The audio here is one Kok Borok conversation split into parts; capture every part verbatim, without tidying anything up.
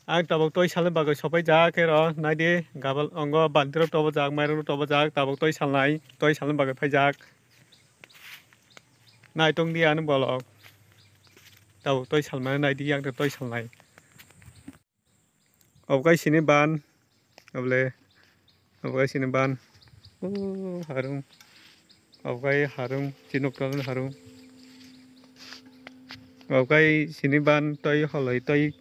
Ang tabuk twi salni bagwi sopai jak, ero naidi gabal ongo balti rok tobo jak, mairung rok tobo jak, tabuk twi salnai, twi salni bagwi phai jak. Naitung di ani bolok. Tabuk twi salmani naidi, ang twi salnai. Obo kai sini ban, obole, obo kai sini ban. O harung, obo kai harung, chinuk ton harung. Obo kai sini ban, twi holoi, twi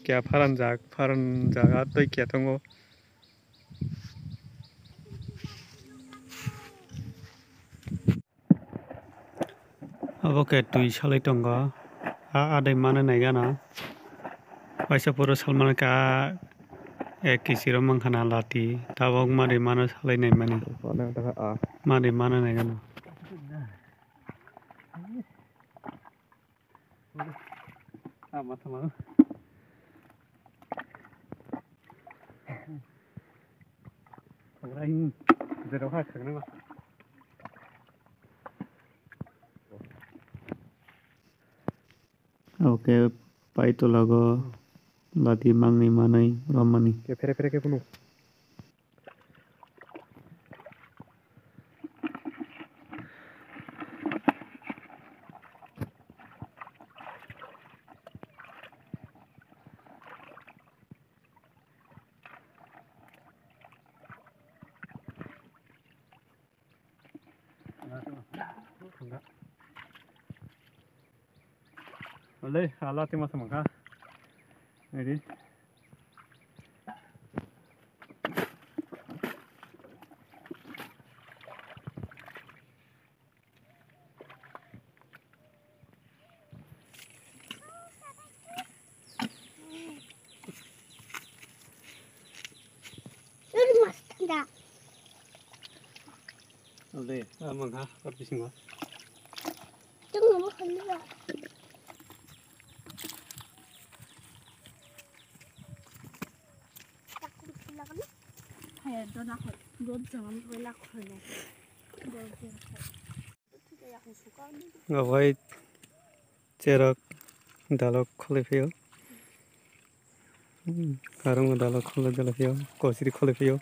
kya pharanjak, pharanjak, ah, twi kya tongo. Obo khe twi salai tongo. A adai mano nai gana. Waisa puro salmani ka ek kisi ro mankha na lati. Tabok mari mano salai nai mani. Mari mano nai gana. Ah, mata mano. Ora in, zero ha khagna ma. Oke, pai tolago lati mangni manai romani. Ke phere phere ke kunu. Alai, ala te masa mangkha. Ready? Ode, amang ha, kor bisingo. Chungo mo khali ba. Hai, dona khol, god jama bola khol. Obo hai cherok dalok kholoi phio. Hmm, harung dalok kholoi dalok phio, kosiri kholoi phio.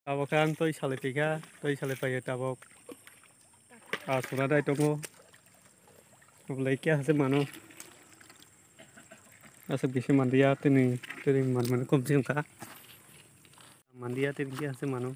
Tabok khe ang twi salai phikha, twi salai phaiyo tabok. Aswk na dai tongo. Obolai khe hase mano. Aswk bisi manliya, tini, tini man mani kom se wngkha. Manliya tini khe hase mano.